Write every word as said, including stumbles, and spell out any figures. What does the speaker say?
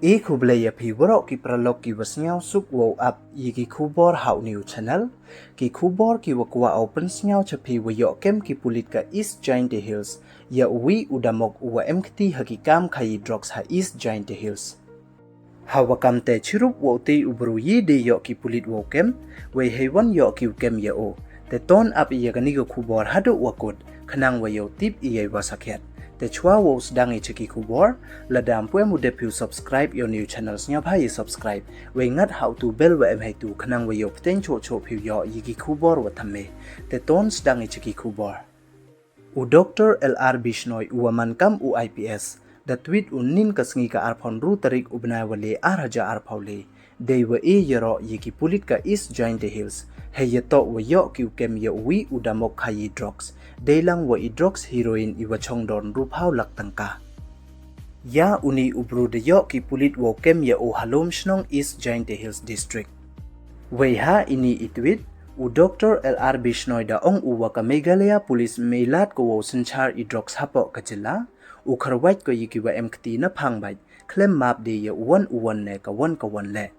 E khublei ya phi waroh ki paralok ki wa sniawsuk wow ap ya ki khubor ha u new channel. Ki khubor ki wa kwah u pynsniaw cha phi, wa yoh kem ki pulit ka East Jaintia Hills ya uwi u damok u wa em kti ha ki kam khayi drugs ha East Jaintia Hills. Ha wa kam te chirup wow te u bru yi de yoh ki pulit wow kem, wei hei wan yoh ki u kem ya u. Te ton ap ya kani ka khubor haduh wa kut, khnang wa yoh tip ya i wa sakhiat. Te chwa wow sdang i cha ki khubor, lada ym pu em u dep phi u subscribe ya u new channel, sniawbha ya subscribe, wei ngat ha u tu bell wa em hei tu, khnang wa yoh pteng choh choh phi u yoh ya ki khubor wa thymme. Te ton sdang i cha ki khubor. U Doctor L R Bishnoi u wa man kam u I P S, da tweet u nin ka sngi ka arphaw ynru tarik u bnai wa le ar hajar arphaw le, dei wa e yaroh ya ki pulit ka East Jaintia Hills, hei ya toh wa yoh ki u kem ya uwi u damok khayi drugs, dei lang wa i drugs heroin i wa chong dor ynru phaw lak tyngka. Ya uni u bru da yoh ki pulit wow kem ya u ha Lumshnong, East Jaintia Hills District. Wei ha ini i tweet, u Doctor L R Bishnoi da ong u wa ka Meghalaya Police mei lad ko wow synchar i drugs hapoh ka jylla, u kharwait ko ya ki wa em kti na phang bait, khlem map de ya u wan u wan ne ka wan ka wan le.